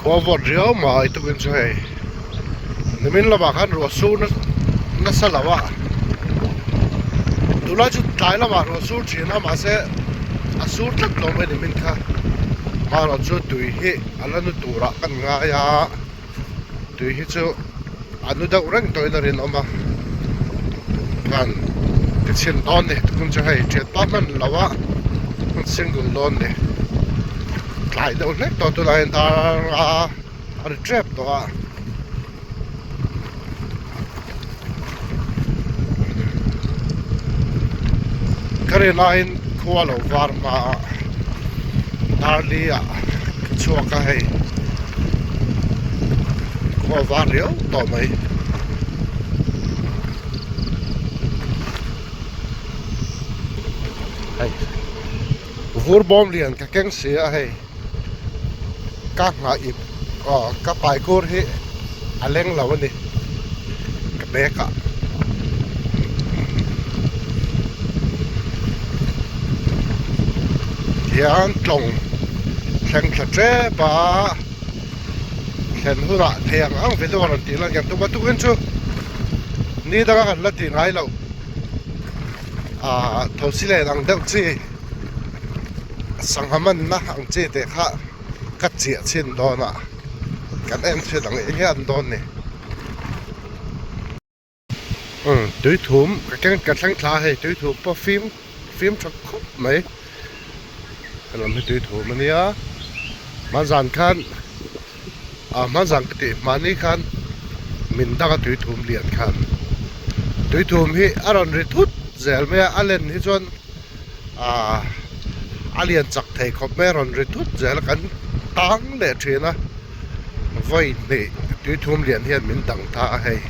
Khua vawt riau mai tukin chu hei nimin lamah khan ruah sur nasa lo a tunlai chu tlai lamah ruah sur thin a mahse a sur tlat lo mai nimin kha amaherawh chu tui hi a la nu turah kan ngai a. Tui hi chu a nu deuh reng tawhin a rinawm a, kan ti chhin dawn ni tukum chu hei thian pa hman lo a hmun single dawn ni tlai deuh hlek tawh tunah hian dar a a ri tep tawh a. Ka rin laiin khua lo var hma a darli ah ka chhuak a hei khua var riau tawh mai. Hei vur bawm lian ka keng si a hei ka nghah ip aw ka pai kur hi a leng lo a ni ka bag ah hian tlawng thleng thla tep a thlen hunah thei ang ang video a rawn tih lan kan tum a tukin chu ni danga kan la tih ngai loh ah thosi len ang deuh chi. Sangha manna ang chi te kha ka chiah chhin dawn a kan en chhin ang eng nge an dawn ni umm tui thum ka keng ka thleng thla a hei tui thum pawh fim fim tha khawp mai helam hi tui thum ania hmanzan khan ah hmanzan ka tih hmani khan min dang a tui thum lian khan tui thum hi a rawn ri thut zel mai a a len hi chuan. Ahh a lian chak thei khawp mai a rawn ri thut zel a kan tang leh thin a vawi hnih tui thum lian hian min dang ta a hei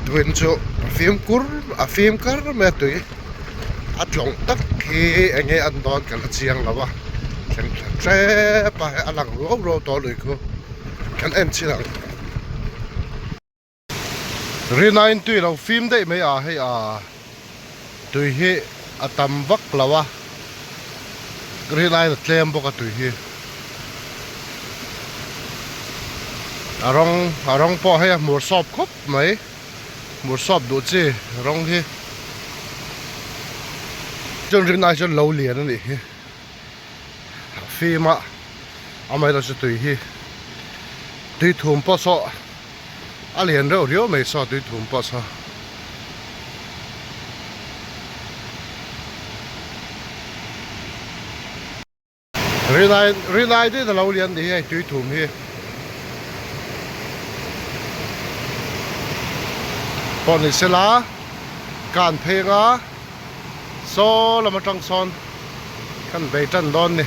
tuin chu a fim kur a fim kar mai a tui a tlawng tak hi eng nge an dawn ka la chiang lo a thleng thla tep a hei a lang ruau ruau tawh lui khu kan en chin ang. Rinain tui lo fim daih mai a hei a tui hi a tam vak lo a rinain a tlem bawk a tui hi a rawng a rawng pawh hei a hmur sawp khawp mai hmur sawp duh chi rawng hi chuan rinai chuan lo lian a nih hi a fim a amaherawhchu tui hi tui thum pawh saw. A lian reuh riau mai saw tui thum pawh saw. Rinai rinai deuhin a lo lian ni hi hei tui thum hi. Pawh ni sela kan phei anga saw lam atang sawn kan bei tan dawn ni.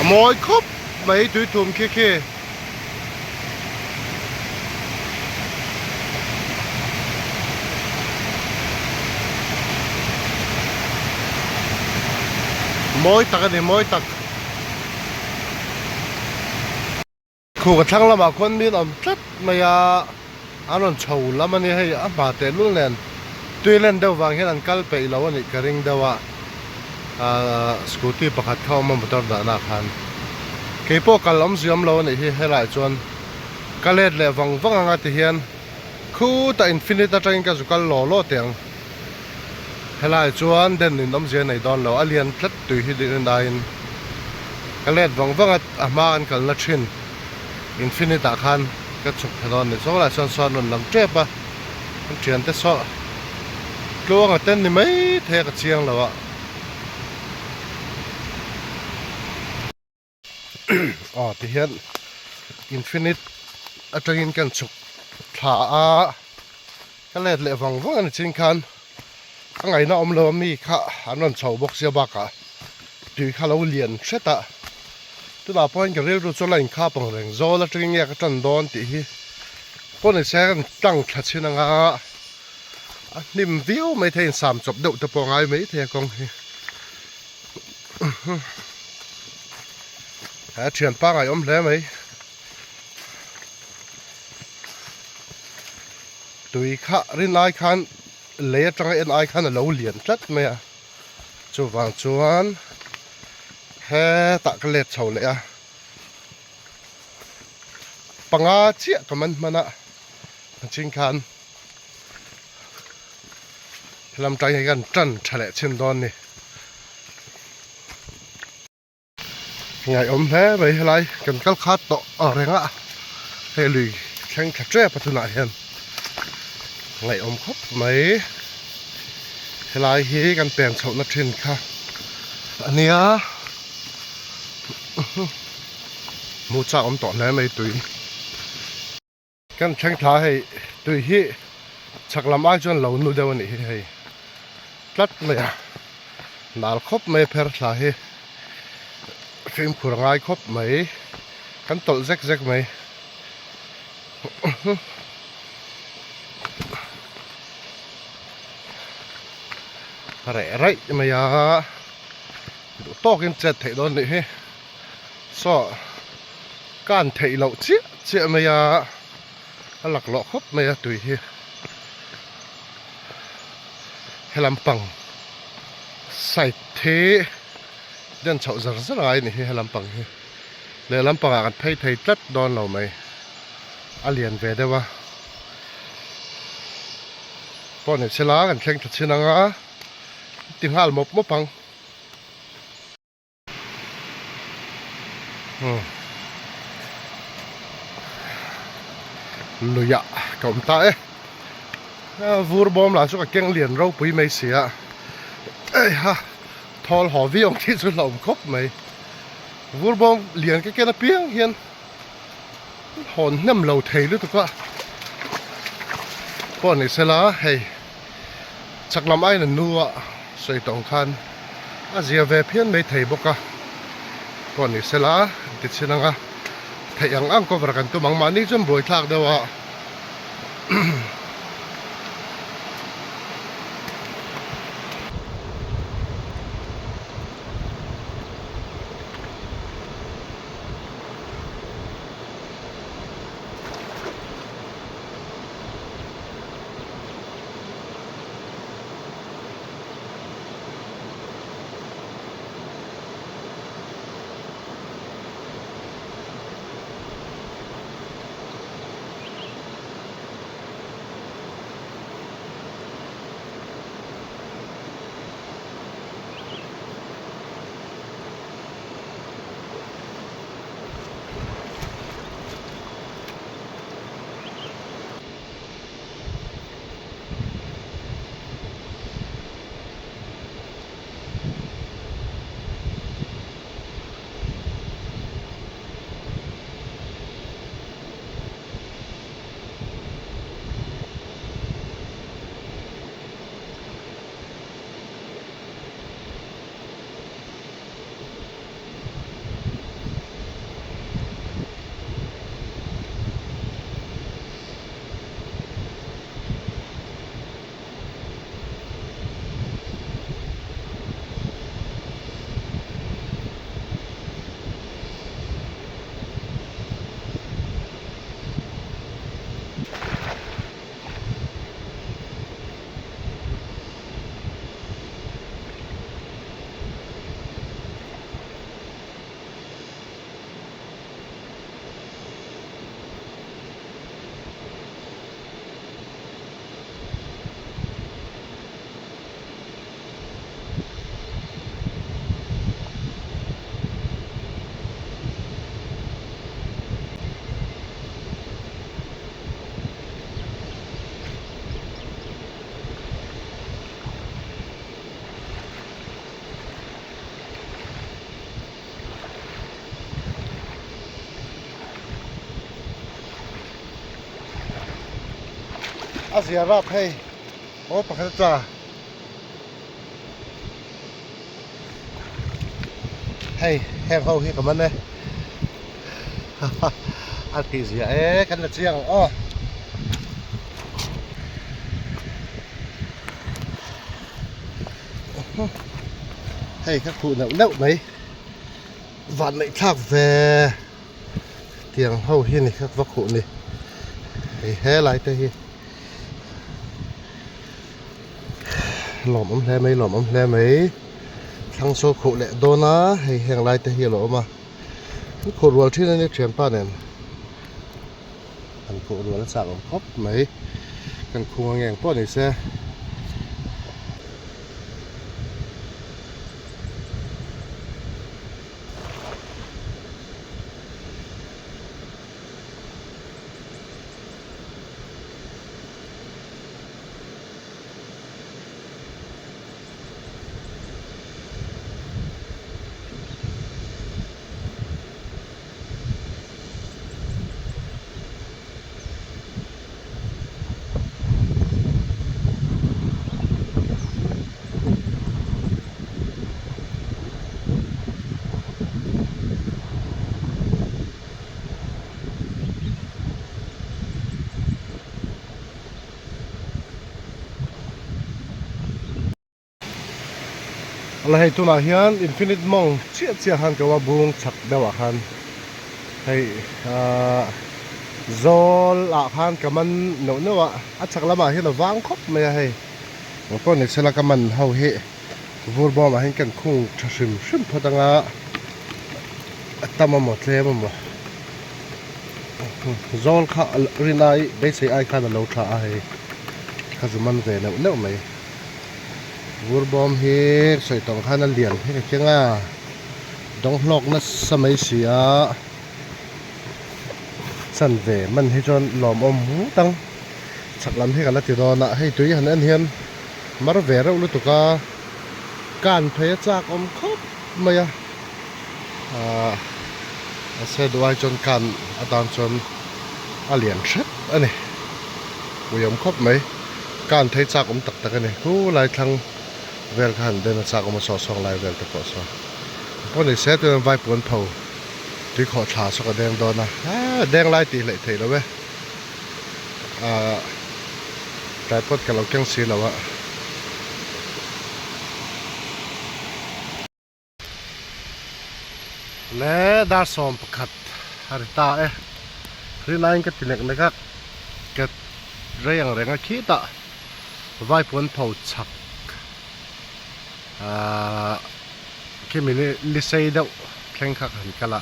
A mawi khawp mai tui thum khi khi. Mawi tak a ni mawi tak. Khu ka thlang lamah khuan min awm tlat mai a, an rawn chho lam a ni hei a hma tehlul nen tui len deuh vang hian an kal peih lo a nih ka ring deuh a, ahh scooty pakhat kha a awm a motor dahna ah khan keipawh kal awm ziam lo a nih hi helaiah chuan ka let leh vang vang anga ti hian khutah infinite atangin ka zu kal law law teh ang helaiah chuan den in awmzia nei dawn lo a lian tlat tui hi rin aiin ka let vang vang a a hma an kalna thin infinite ah khan ka chhuk thla dawn a ni chuan helaiah chuan sawn rawn lang tep a an thiante saw tluanga ten ni mai thei a ka chiang lo a. Aw ti hian infinite atangin kan chhuk. thla a ka let leh vang vang a ni chin khan a ngaihna awm lo a mi kha an rawn chho bawk sia bakah tui kha lo lian hret a tunah pawhin ka rilru chu la inkhap ang reng zawl atangin nge ka tan dawn tih hi pawh ni se ka tlang thla chhin anga a hnim viau mai thei insam chawp deuh te pawh a ngai mai thei a kawng hi. A thian pangai awm hle mai tui kha rin ai khan lei atanga en ai khan a lo lian tlat mai a chuvang chuan hetah ka let chho leh a panga chiah ka man hman a a ching khan helam tang hian kan tan tha leh chhin dawn a ni. Ngaihawm hle mai helai kan kal khat tawh ang reng a hei lui thleng thla tep a tunah hian ngaihawm khawp mai helai hi kan peng chhohna thin kha a nia hmuh chak awm tawh hle mai tui. Kan thleng thla hei tui hi chhak lam ai chuan lo nu deuh a nih hi hei tlat mai a nal khawp mai a pher thla hi fimkhur a ngai khawp mai kan tawlh zek zek mai a reh raih mai a duh tawkin chet theih dawn a nih hi saw. Kan theih loh chiah chiah mai a, a laklawh khawp mai a tui hi. He lampang side hi den chhoh zar zar ngai a ni hi he lampang hi. Leh lampangah kan phei thei tlat dawn lo mai, a lian ve deuh a. Pawh ni sela kan thleng tha chin ang a, ti nghal mawp mawp ang. Luiah ka awm ta e vur bawm lah chu ka keng lian ropui mai si a heiha thawl haw viau ang tih chu hlauhawm khawp mai vur bawm lian ka ken apiang hian hawn hnem lo thei lutuk a pawh ni sela hei. Chak lam aiin an nu a sawi tawh ang khan a zia ve phian mai thei bawk a, pawh ni sela an ti chhin ang a, theih ang ang cover kan tum ang mahni chuan buaithlak deuh a. A zia rap hei aw pakhat a tla. Hei heng ho hi ka man e a tih zia e kan la chiang ang aw. Hei ka khuh neuh neuh mai van neih thlak ve tiang ho hi ni ka va khuh ni hei helai te hi. Lawmawm hle mai lawmawm hle mai thlang saw khuh leh dawn a hei heng lai te hi a lo awm a an khuh rual thin a ni thianpa nen an khuh rual a chak awm khawp mai kan khung ang eng pawh ni se. La hei tunah hian infinite mawng chiah chiah khan ka bung chhak deuhah khan hei ahh zawl ah khan ka man neuh neuh a a chhak lamah hian a vang khawp mai a hei eng pawh ni sela ka man ho hi vur bawmah hian kan khung tha hrim hrim phawt anga a tam amaw tlem amaw zawl kha rin ai beisei ai khan a lo tha a hei ka zu man ve neuh neuh mai vur bawm hi sawi tawng khan a lian hi ka keng a dawng hlawk nasa mai si a chanve man hi chuan lawmawm ngawt ang chhak lam hi ka la ti dawn a hei tui han en hian mar ve reuh lutuk a kan phei a chak awm khawp mai a ahh mahse duhai chuan kan atan chuan a lian hrep a ni ui awm khawp mai kan thei chak awm tak tak a ni khu lai thlang vel kha han den a chak awm a saw sawng lai vel te pawh saw pawh ni se tuna vai puan pho tui khawh thla saw ka deng dawn a ahh deng lai tih hleih theih lo e ahh tripod ka lo keng si lo a. Le dar 11 a ri ta e rinaiin ka ti nek nek a ka rei ang reng a khitah vai puan pho chhak ahh khimi li sei deuh thleng kha ka han kal a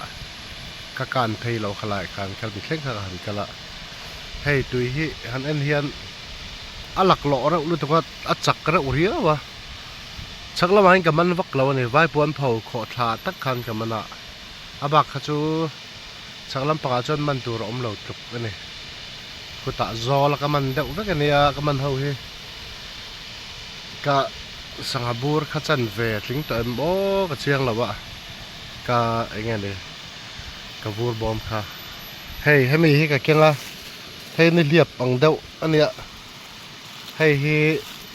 ka kan phei lo khalai khan khalmi thleng kha ka han kal a hei tui hi han en hian a laklawh reuh lutuk a a chak reuh riau a. Chhak lamah hian ka man vak lo a ni, Vaipuan pho khawh thla tak khan ka man a, a bak kha chu chhak lampangah chuan man tur a awm lo tluk a ni. Khutah zawl a ka man deuh vek a nia, ka man ho hi ka sangha bur kha chan ve a tling tawh em aw ka chiang lo a, ka eng nge ni ka vur bawm kha. Hei hemi hi ka keng a, hei ni hliap ang deuh a nia. Hei hi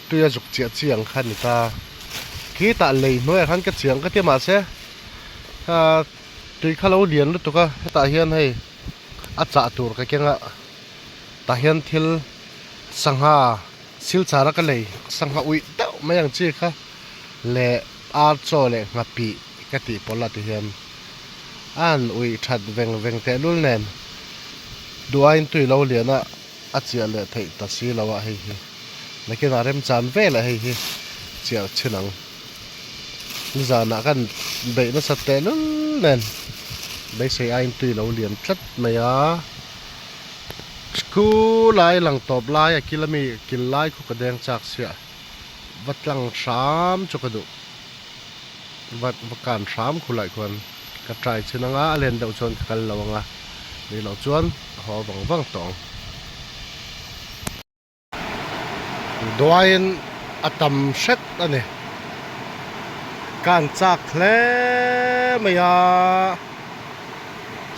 tui a zuk chiah chiah ang kha a ni ta. Khitah lei hnuaiah khan ka chiang ka ti mahse ah tui kha lo lian lutuk a hetah hian hei a chah tur ka keng a tah hian thil sangha silchar a ka lei sangha uih deuh mai ang chi kha leh ar chaw leh nghapih ka tih pawlh a ti hian a han uih that veng veng tehlul nen duhaiin tui lo lian a. A chiah leh theih ta si lo a hei hi nakinah remchan velah hei hi chiah chhin ang nizanah kan beih nasa tehlul nen beisei aiin tui lo lian tlat mai a school lai lang tawp lai a kil ami kil lai khu ka deng chak sia va tlang hram chu ka duh va va kan hram khu lai khuan ka try chhin anga a len deuh chuan ka kal lo anga ni loh chuan a haw vang vang tawh ang. Duaiin a tam hret a ni. Ka an chak hle mai a,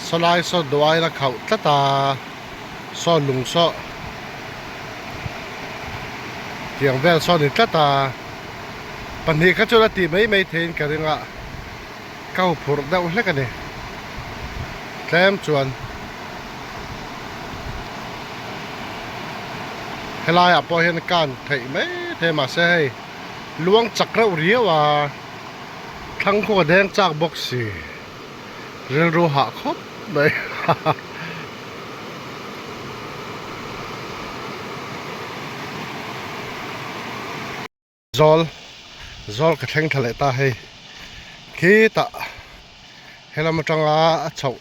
sawlai saw duaiin a khauh tlat a, saw lung saw. Tiang vel sawn ni tlat a, pahnih kha chuan a tih mai mai theiin ka ring a, ka huphurh deuh hlek a ni. Tlem chuan helaiah pawh hian kan theih mai thei mahse hei luang chak reuh riau a, thlang khaw ka deng chak bawk si, rilru hah khawp mai haha. Zawl zawl ka thleng thla leh ta hei khitah helam atanga a chhoh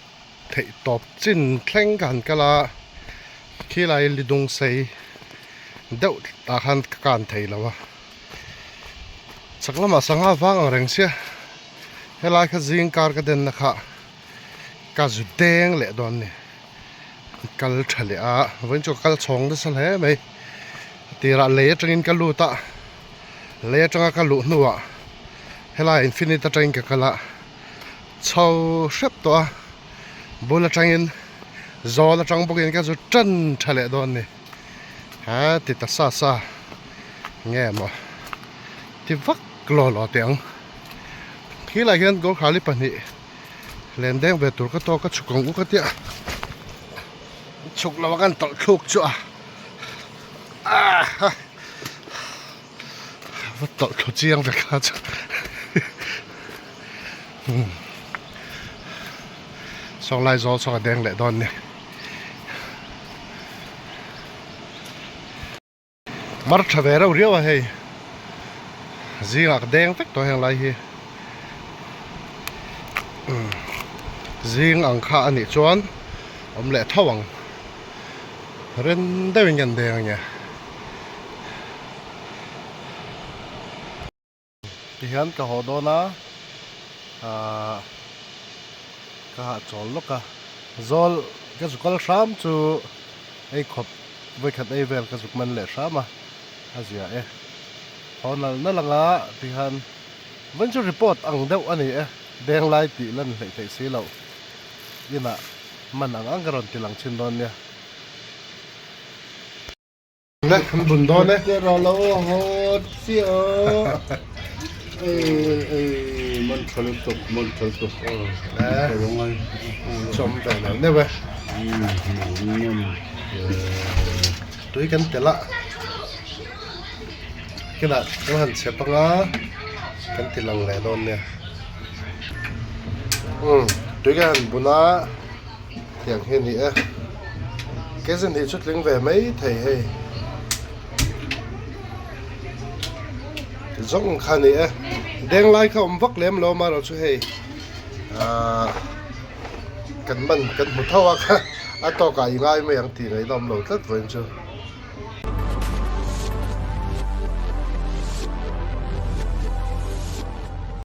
theih tawp chin thleng ka han kal a khilai lidung sei deuh tah khan ka kan thei lo a chak lamah sangha vang ang reng sia helai kha zing kar ka den na kha ka zu deng leh dawn a ni. Kal tha leh a vawiin chu ka kal chhawng nasa hle mai a tirah lei atangin ka lut a lei atanga ka luh hnuah helai infinite atangin ka kal a chho hrep tawh a bul atangin zawl atang bawkin ka zu tan tha leh dawn a ni ha ti ta sa sa nge maw ti vak law law teh ang khilai hian Gorkhali pahnih. Len deng ve tur ka tawk a chhuk ang u ka tia chhuk lo a kan tawlh thluk chu a ah va tawlh thlu chiang ve kha chu saw lai zawl saw ka deng leh dawn ni. Mar tha ve reuh riau a hei zingah ka deng vek tawh heng lai hi zing ang kha a nih chuan awm leh tho ang ren deuhin kan deng ange. Tihian ka haw dawn a ahh ka hahchawl lawk a zawl ka zu kal hram chu ei khawp vawikhat ei vel ka zuk man leh hram a a zia e haw nalh nalh anga tihian vawiin chu report ang deuh a ni e deng lai tih lan hleih theih si loh inah man ang ang ka rawn ti lang chhin dawn nia. Le kan bun dawn e. Tera lo haw chiah. Ei ei man tha lutuk man tha lutuk. Le chawm ve neuh neuh e. Tui kan telh a. Kinah kan han chep anga kan ti lang leh dawn nia. Umm tui kan han bun a. Tiang hi a ni e. Kezin hi chu tling ve mai thei hei. Zawng kha a ni e. Deng lai kha awm vak lem lo amaherawh chu hei ahh kan man kan hmu tho a kha a tawkah i ngai mai ang tih ngaih na awm lo tlat vawiin chu.